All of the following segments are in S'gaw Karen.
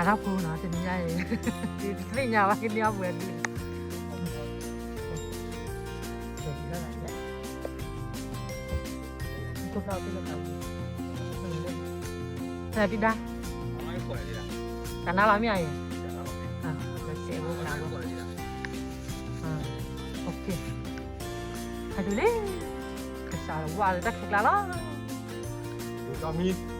အတၢ်ဖိနီၤ တနံၤညါအံၤ တသ့ၣ်ညါဘၣ် ကန့ၢ်အီၣ်ပှဲၤဒ် တၢ်ဒံဒါ တၢ်နါလီၤမ့ၢ်အံၤ ဟဲဒုးလံ ကစးလီၤဝါလၢတၢ်ခဲကျါလီၤ မံ ပ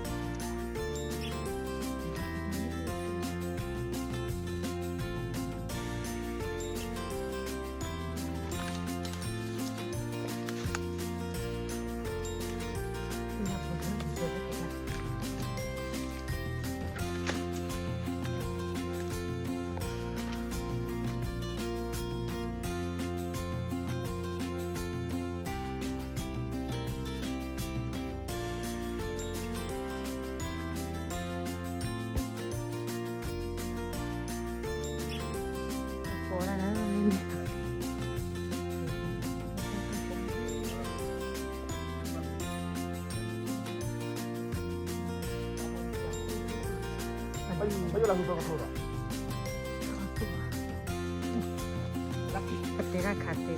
တဲတၢ်ခးတဲ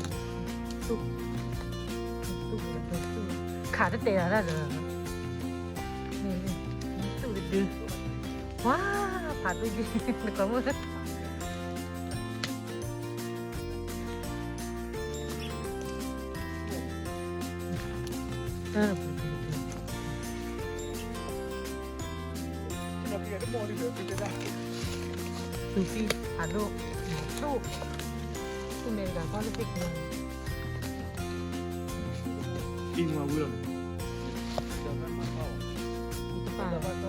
ခးတတဲာ်တၢ်ဒီး တူၢ်တဒု ဝါ ဖးဒိၣ်က့ နကီမုၣ် တူၢ်ဖံဖးဒိၣ် တူၢ် တူၢ်မဲာ်တဂၤကီၢ်လၢသ့ၣ်ကလီၤ အံၤမၤဝံၤလီၤန့ၣ် တပၢ် ခံဒုလံ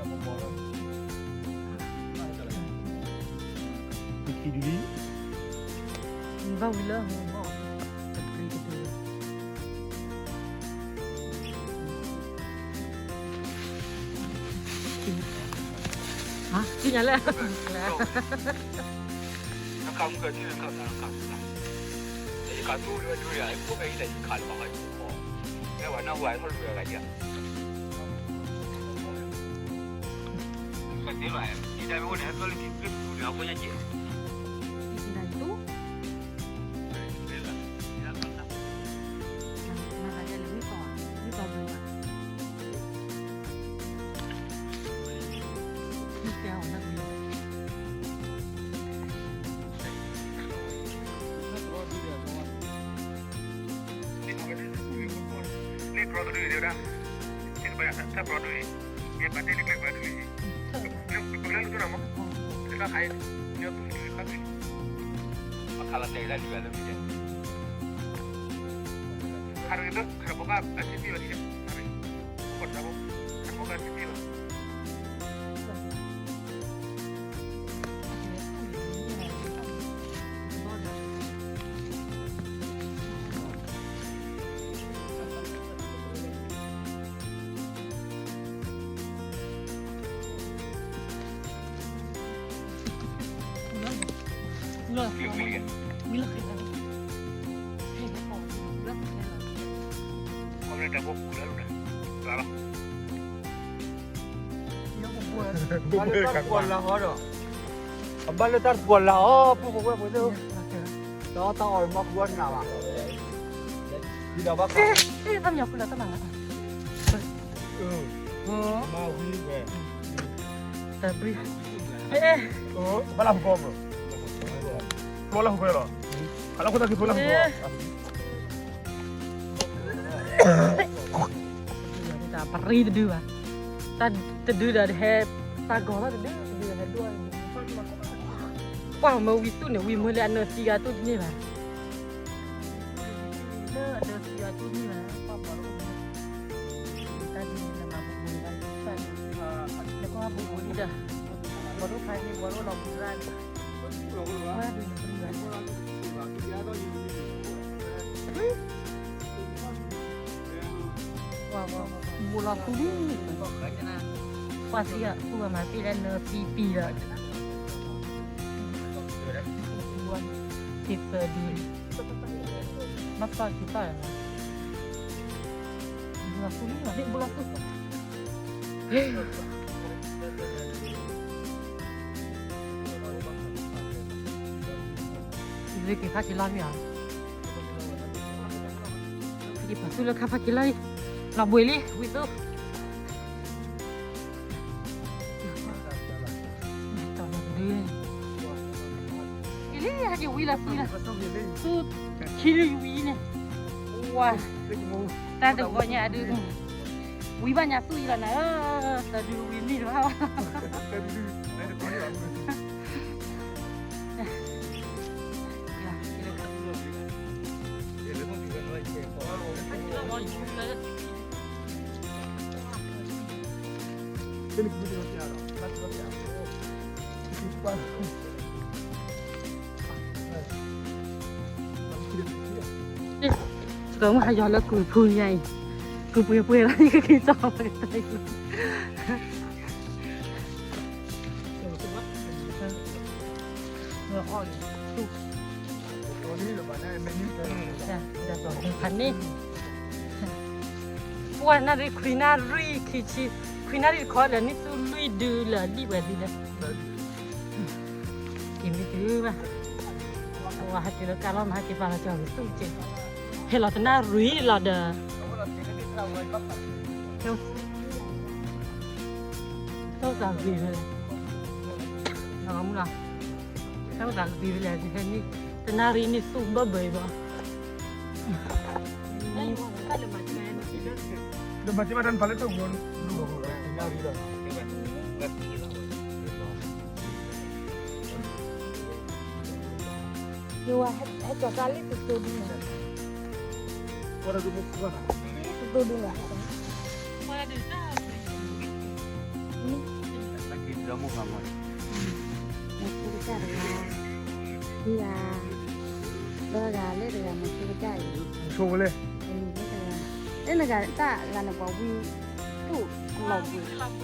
ဘၣ်ဝံၤလၢမုၢ်မီၢ် တပျံၤတဒု ဟါ သ့ၣ်ညါလဲၣ် နခးမုၢ်ကထံၣ်နခးနခး ယခးသူၣ်လၢဒုယၤ ဖိဖဲယတခးလၢဘၣ်ဃးယဖိဃီ ဖဲဝဲနၢ်ဟူအထီၣ်လူၤယၤဂၤယၤ ကသ့လီၤ ယတၢ်မ့ၢ်အိၣ်န့ၣ် ဟဲသီၣ်လၢက့ၤကျ့ၣ်သူၣ်န့ၣ် အဖိညါက့ၤ န့ၣ်ကြီဒုဒၣ် န့ၣ်ကြီဒု ယပာ်တ့ၢ်လၢကျဲပှၤဒုအံၤ ပကလဲၤလၢကနၣ်မး တၢ်ခါအံၤ ခါလီၤတဲာ်လၢဒုလၢမ့ၢ် ခါရံၣ်လၢ ခါရံၣ်ဘိဘၣ် အစံးတံၢ်လီၤ ခါရံၣ် ခါရံၣ်ဘိဘၣ် အစံးတံၢ်လီၤ အဘၣ်လၢတၢ်တပှီၢ်လၢ်အီၤဒီး အဘၣ်လၢတၢ်တပှီၢ်လၢ်အီၤ ပုၢ်ဖိဝဲၢ်ဖိသ့ၣ်ဧၢ တၢ်အီၣ်တၢ်အီမၤဃုအီၣ်နးဘၣ် ဒ်ဒီးဘၣ်ဃး တၢ်မၤဝံၤဝဲ တၢ်ဘျုး ဘၣ်လၢဟူကီၢ်ဘၣ် ဖျိလၢဟူကီၢ်လီၤ ဖျိလၢဟူကီၢ် တၢ်ပရံတဒုဘၣ် တၢ်တဒုဒီးဟဲ သးဂီၤထီၣ်တဒု တဒုဒီးဟဲဒိၣ် ပှၢ်မ့ၢ်ဝံသူၣ်န့ၣ် ဝံၤမ့ၢ်လၢအနၢၤသံဂၤတိၢ်တန့ၢ်ဘၣ် လၢအနၢၤသံဂၤတိၢ်တန့ၢ်ဘၣ် ပှၢ်ပှၢ်လၢအိၣ်မူ တၢ်ဒ်န့ၣ်လၢမၤပူၤပူၤန့ၣ် လၢကီၢ်ပူၤပူၤဒံးဒီး ဘီဒိၣ်ဖးန့ၣ် ဘီဒိၣ်လီၤပူၤရၣ် ဝဲဒ်န့ၣ် ဘိလီၤသူလံ ပှၤသံအသူအမၤသ့လၢနၢၤသံပံၤဒီး သံပၢၤဒုး ဘၣ်သီၣ်ဆူသီၣ်လီၤ ဘိလီၤသူလံ ဘိလီၤသူ ဘိလီၤသူ ဘိလီၤသူ က့ၤဖးက့ၤလီၤမ့ၢ်ဧါ, က့ၤပာ်သူၣ်လၢခါဖးက့ၤလီၤအံၤ, လီၤဘှံးလံ ဝံသူၣ်, က့ၤလံ ဟဲက့ၤဝံလီၤသူၣ်လၢ, သူၣ်ခံလံဝံန့ၣ်, ဝါ, တၢ်တဂီၤညါဒုး, ဝံဘၣ်ညါသူၣ်အံၤလီၤနၤဧၢ, တၢ်ဒုးဝံမ့ၢ်တဘၣ်ဘၣ် ကမ့ၢ်ဟးယီၤလၢကုၢ်ဖူညါအံၤ, ကုၢ်ပှဲၤပှဲၤလီၤ ယကက့ၤကၠီၣ်ဝဲတၢ်အံၤ န့ၣ်, ပှၤနၣ်ရံၣ်ခွံနၣ်ရံၣ်ခံဆံ, ခွံနၣ်ရံၣ်တခီလၢနံၣ်သူလွံၢ်ဒုလၢအလံၣ်ဝဲဒ်လဲၣ်, က့ၤမ့ၢ်တုၤဘၣ်, ပှၤဟဲက့ၤလၢကါလီၤမး ဟဲက့ၤပာ်လီၤကၠီၤက့ၤသူၣ်က့ၤ, ဟဲလီၤတနၣ်ရံၣ်လီၤဒီး တၢ်သးဂ့ၤဖဲလဲၣ်, တၢ်သးဂ့ၤဖဲလဲၣ်, တနၣ်ရံၣ်န့ၣ်သူၣ်ဘၢဘၢအံၤဘၣ်, ယဝဲဟဲကၠီၤကါလံတသိဒုန့ၣ်, တသိဒုန့ၣ်, မ့ၢ်ဆူကစၢ်တဂၤ, မ့ၢ်ဂၤ, ဒီးဂၤလၢတဂၤမ့ၢ်ဆူကစၢ်အံၤ, ဆိဝဲလဲၣ်, လၢနဂၤတၢ်ဂၤန့ၣ်ပှၤဝံ တူၢ်လီၤဘှံး, မ့ၢ်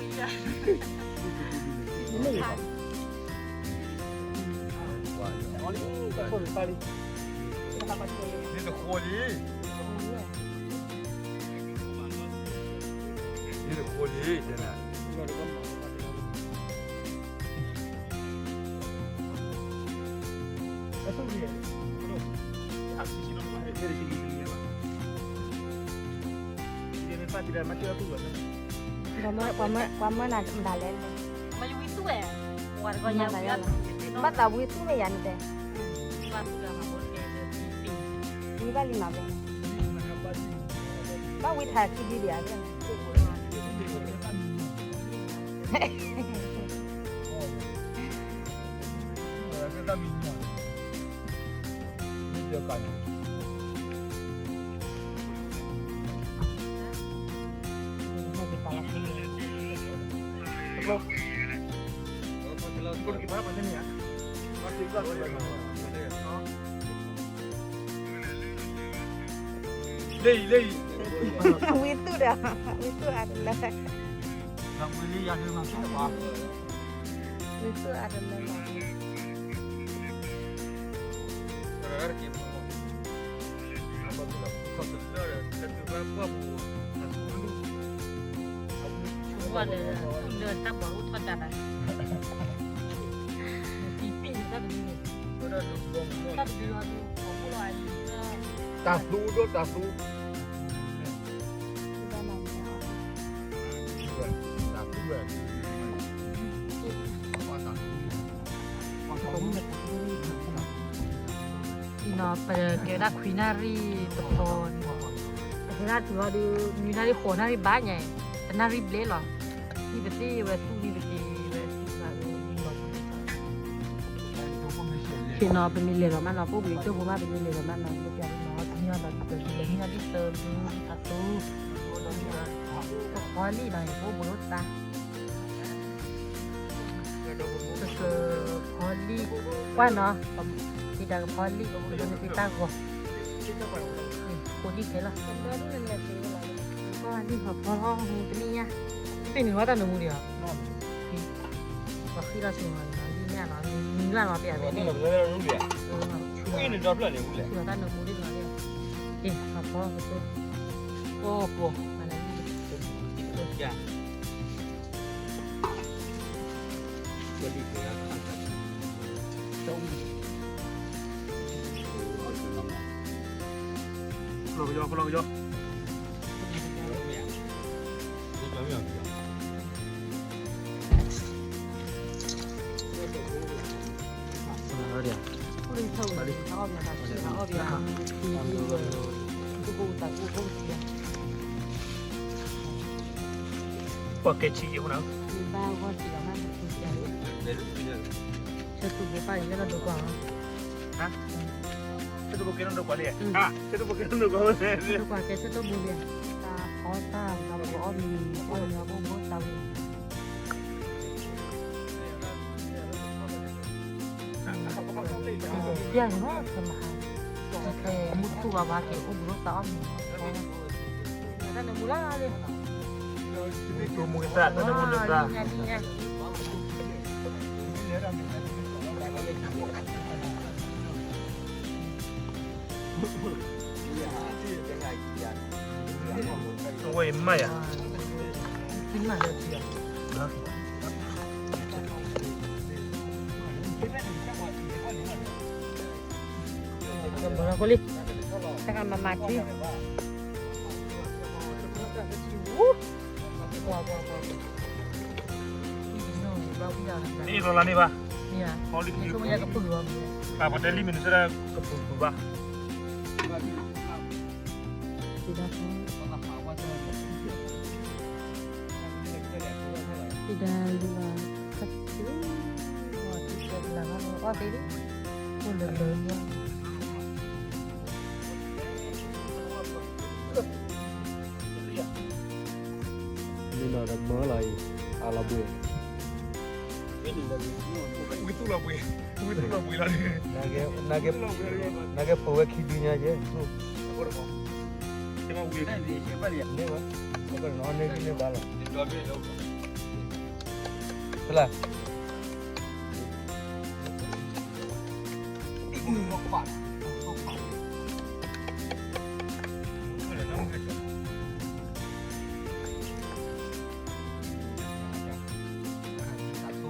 န့ၣ်တဃိလံ, န့ၣ်တဃိလံ, ပှၤမၢနၤမတၤလဲၣ်န့ၣ်, ဘၣ်သးဝံသူၣ်မ့ၢ်ယၤန့ၣ်တဲ, ဝံဘၣ်လံနီၤတဲ, ဘၣ်ဝံထးခံဒုဒံးဧါ, လၢအံၤ လၢအံၤ, ဝံသူၣ်ဒီး ဝံသူၣ်အါတလၢ, ဝံသူၣ်အါတလၢလီၤ, တၢ်သူဒီးတၢ်သူ, အံၤနီၤ ပကဲဝဲဒၣ်ခွံနၣ်ရံၣ်တဖီ, ပဟဲဒၣ်တုၤအီၤဒုး နွံနၣ်ရံၣ်ဃိးနၣ်ရံၣ်ဘၣ်ညါ, တနၣ်ရံၣ်ဘျဲၣ်လီၤ, နံၣ်ပသ့ၣ်ဝဲသူၣ်နံၣ်ပသ့ၣ်ဝဲသူၣ်ဘၣ်အၢလီၤ, ဖဲနီၤ ပမ့ၢ်လဲၤလီၤမးနီၤ ပအိၣ်ဘှံးကၠိဖိမး ပမ့ၢ်လဲၤလီၤမးနီၤ ပပျးနီၤ တနံၣ်အီၤဒီး ပလဲၤနံၣ်အီၤဒ်သၢဒု အသိ, ကဖီလံနီၤ ပအိၣ်ဘှံးအိၣ်သါ ကကဖီလံ, ကွၢ်နီၤ, ဒ်တၢ်ကဖီလံ, ပကနုာ်တၢ်ဂီၤ, ဃိဒံၣ်ခဲလီၤ, ကွၢ်လံဖီဖီလီၤ တနံၣ်ညါ, ပ့ၢ်နုာ်ဝဲတၢ်နၢမူဒံးဧါ, ပှၤဃံလီၤဆိနီၤ, ဒ်န့ၣ်နီၤ, မံၤလၢ်နီၤ ပယၤသ့ၣ်န့ၣ်, ဆူလီၤတၢ်နၢမူဒံးနီၤ, ဖီဖီ, ပ ဖလီၢ်ကယီ ဖလီၢ်ကယီ ပှၤကဲဆံးယဲၢ်ဖိနၤ, ဆၢသူၣ်ဘိပၢ်ယဲၢ်နီၢ်ဒိၣ်ကွၢ်လီၤ, ဆၢသူၣ်ဘိကဲနီၢ်ဒိၣ်ကွၢ်လံ, ဆၢသူၣ်ဘိကဲနီၢ်ဒိၣ်ကွၢ်လံ, ဒိၣ်ကွၢ်ကဲဆၢသူၣ်ဘိလံ, တၢ်ဖီတၢ် တၢ်ဘိအီၣ်မံၤ အီၣ်မံၤအီၣ်ဘိဘိတၢ်ဝံၤ ယဲၢ်န့ၣ်မ့ၢ် ကမၤဟါ, ခဲမုၢ်ထူၣ်ဘၣ်ဘၣ်က့ၤအိၣ်ဘှံးအိၣ်သါအီၣ်မ့ၤ, တၢ်န့ၣ်မူလၢလၢ, မူကသၣ် တၢ်န့ၣ်မူလၢလၢ, အဝဲအံၤမးယၤ ကဘီလီၤဖိလံ, တၢ်ကမၤမၤထံ, နအ့ၣ်လီၤလၢန့ၣ်ဘၣ်, ပှၤတဲလံမ့ၢ်နဆၢဒၣ်ကပုာ်ကပုာ်ဘၣ်. တံၤဒါဖီ, တံၤဒါလီၤ, လီၤတံၤသဲးလၢ်ဘၣ်လီၤ အီၣ်သ့လံ, အိၣ်လၢလၢညါ မ့ၢ်နီၢ်ဒီးမၢလီၤအံၤ, အလီၤဘှံး, ဝံသူၣ်လီၤဘှံး, ဝံသူၣ်လီၤဘှံးလီၤ, နာ်က့ဖိဝဲခံဒုညါယဲၢ်, န့ၢ်ဝဲ, န့ၢ်ဘၣ်လီၤ, ဖဲလဲၣ် ပှၤလၢ သး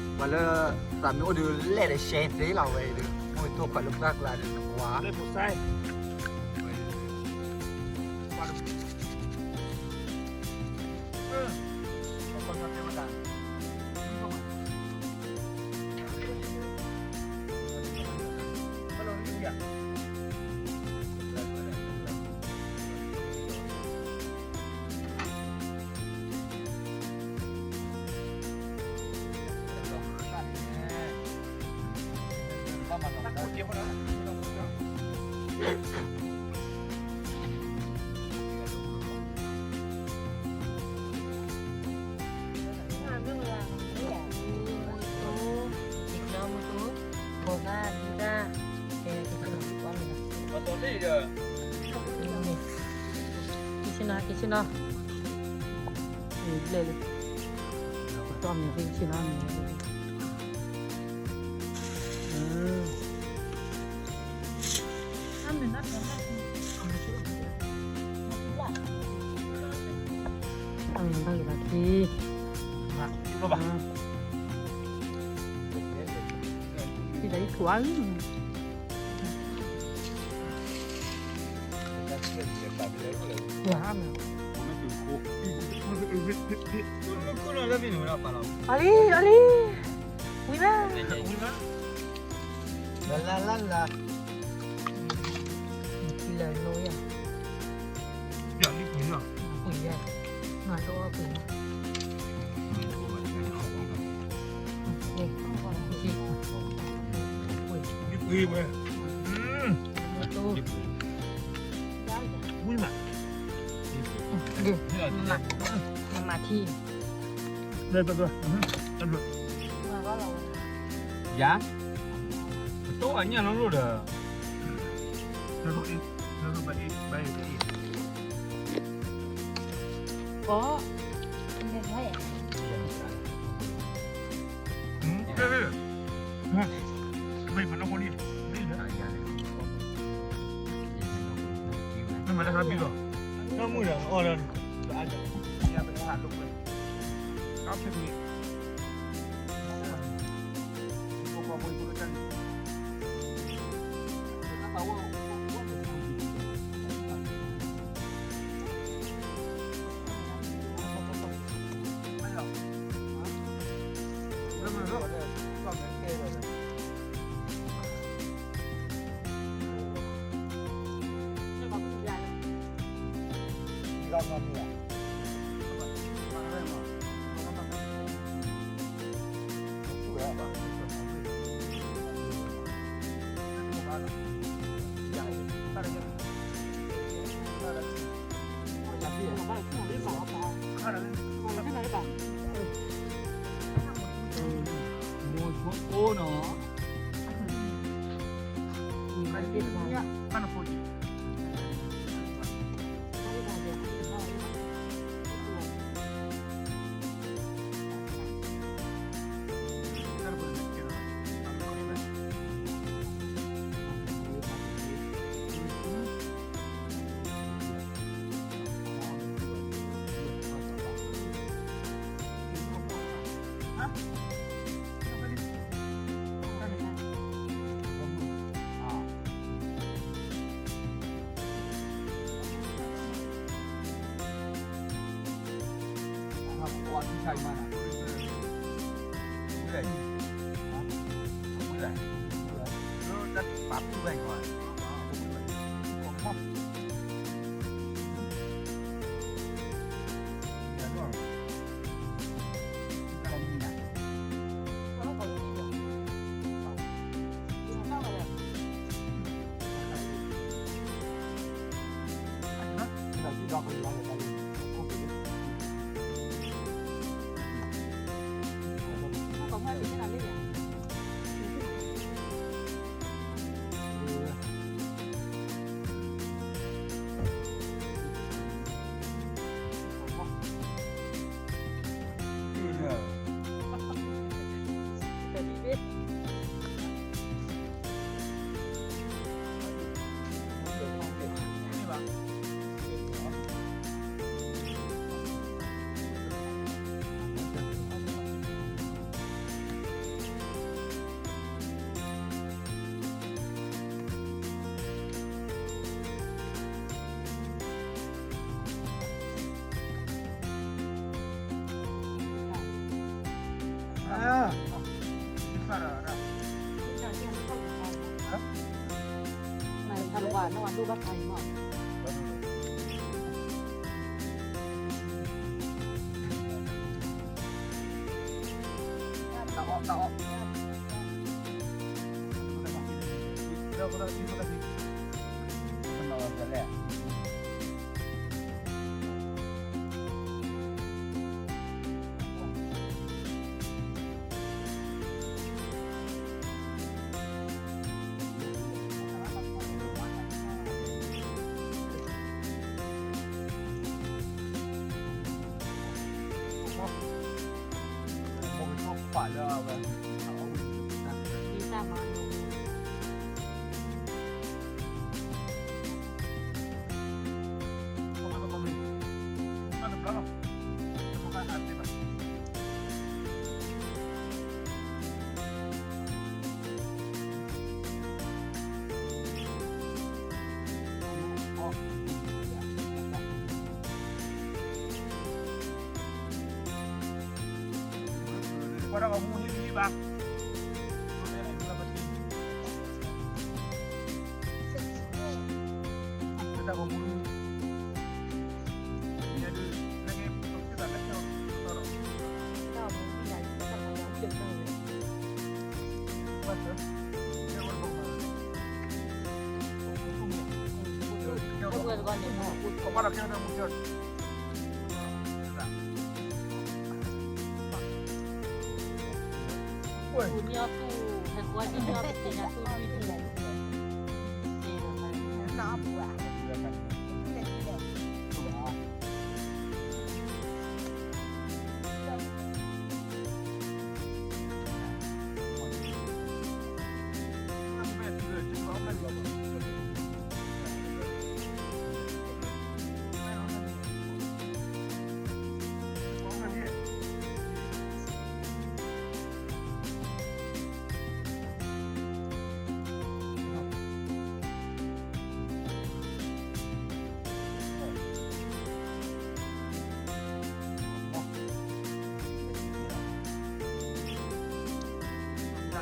မ့ၢ်အိၣ်ဒီးလဲၣ်ဒီး share သ့လီၤဝဲအံၤဒီး အိၣ်တိၢ်ခွဲးလၢပှၢ်ကျါဒီးနကွၢ် ကဆ့နီၤ ကဆ့နီၤ ဘျဲၣ်လံ ကတီၢ်မံၤ ကဆ့နီၤ မံၤ အမ့ၢ်ဘၣ်ဂ့ၤဘၣ်ခံ ဘၣ် ခံဒီးအံၤထူၣ်အါ အီလံ အီလံ ဝံၤမး ဝံၤမး လၢလၢလၢလၢ ထံလၢာ်လိယၤ ပှ့ၤယၤ နၤတအိၣ်ပှ့ၤ ပှ့ၤဝဲ ဝံၤမး မၤထံ ယၤ ပတိၢ်အညၣ်လိၤလိၤဒီး ကီး မ့ၢ်မၤတၢ်ဟးဘံလီၤ နီၢ်မုၣ်ဒီး အီၣ်ဒီး အါ ကါဖျၢၣ်ကွံာ် ကါဖျၢၣ်ကွံာ် မိၢ်ဆိအိၣ်နီၤ.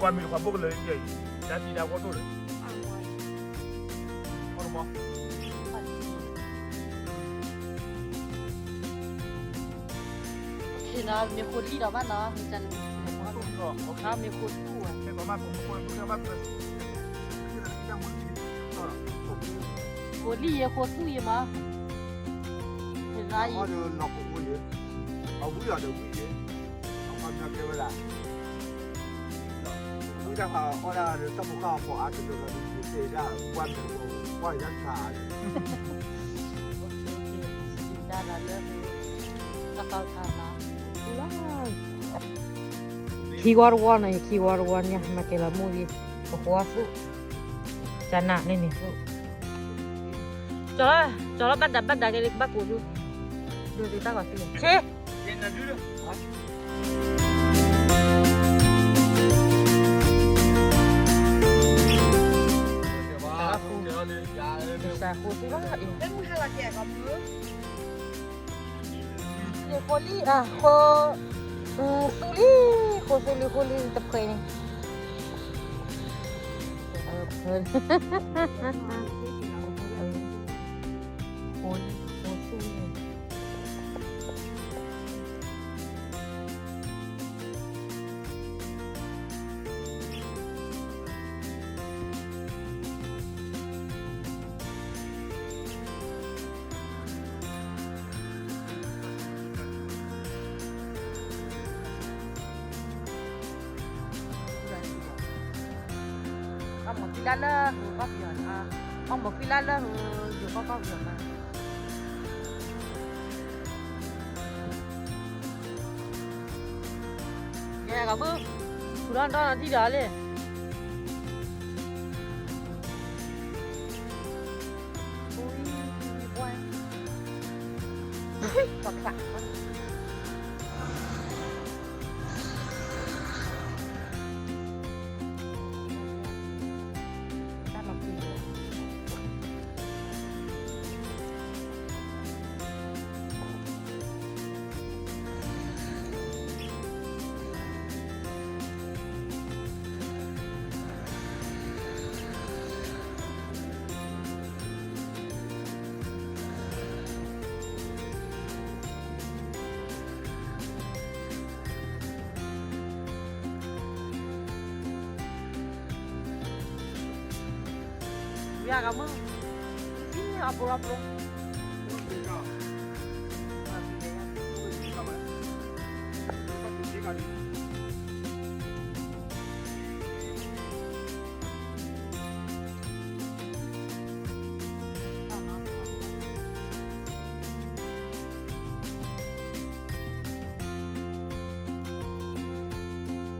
ကွၢ်မ့ၢ်တခွးဘိၣ်ကလၢာ်ယဲအံၤ, ဒါတံၤဒါဝီဒိၣ်လၢ, မ့ၢ်ဃိလံၣ်ဒီးဘၣ်နီၤ, မ့ၢ်ဃိသူၣ်ဝဲ, ဃိလံၣ်ယဲ ဃိသူၣ်ယဲမး, အဝံၣ်အီၤဒီးဝံၣ်ယဲ, အဝံၣ်ကဲဝဲဒၣ် ဝံတၢ်ဖးအီၣ်ဒၣ်ဒီး တၢ်ဖိဃၢ်အဖီအါတဒိးဒီး ယတဲဒၣ်ကွၢ်မဲာ်ဖိ, ကွၢ်ယၢ်တခါ, ခံဝီတဝီနီၤ, ယခံဝီတဝီညါ မၤကဲၤလီၤမူဒံး, ပဃိသူၣ်, ကနးန့ၣ်န့ၣ်, ကၠီလီၤဘၣ်ဒးဘၣ်ဒးကဲလၢကဘၣ်ကူးဒု, ဒုးတၢ်ဂီၤသံ, ဆ့ ဃိလံ, ဃိသူလံ, ဃိသူလံ, ဃိလံတဖှဲးန့ၣ်, ဃိသူလံ. ဘၣ်မၤသံဒၣ်လၢ ဘၣ်ပယီၤန့ၣ်, အီၣ်မ့ၤကွံာ်လၢ်လၢ ယိၤကီၢ်ကီၢ်ပယီၤမး, ယဲကဘုၣ်, ဖုထီၣ်ဒီနၤထံၣ်ဒီးလံ, ပှၤခး ယကမုၢ်, အပူၤအပူၤ တၢ်နၤလီၤ, တၢ်နၤလီၤ, လၢတၢ်ကလီၤ, အမၤ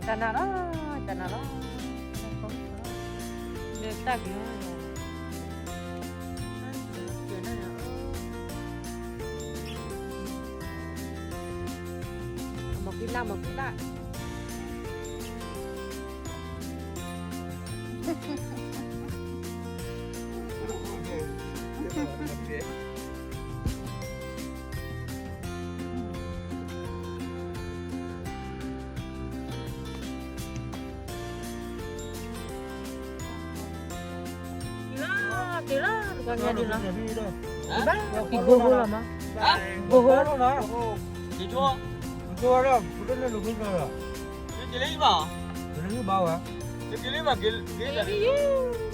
ကံလၢ် မၤကံလၢ် က့ၤလီၤ, က့ၤလီၤ, တကီၢ်ညါဒံးလီၤ, ဘၣ်က့ၤဘိဘိလီၤမး, ဘိဘိလီၤ, က့ၤဆိ, က့ၤဆိလီၤ, က့ၤလီၤ, က့ၤလီၤ, က့ၤလီၤ,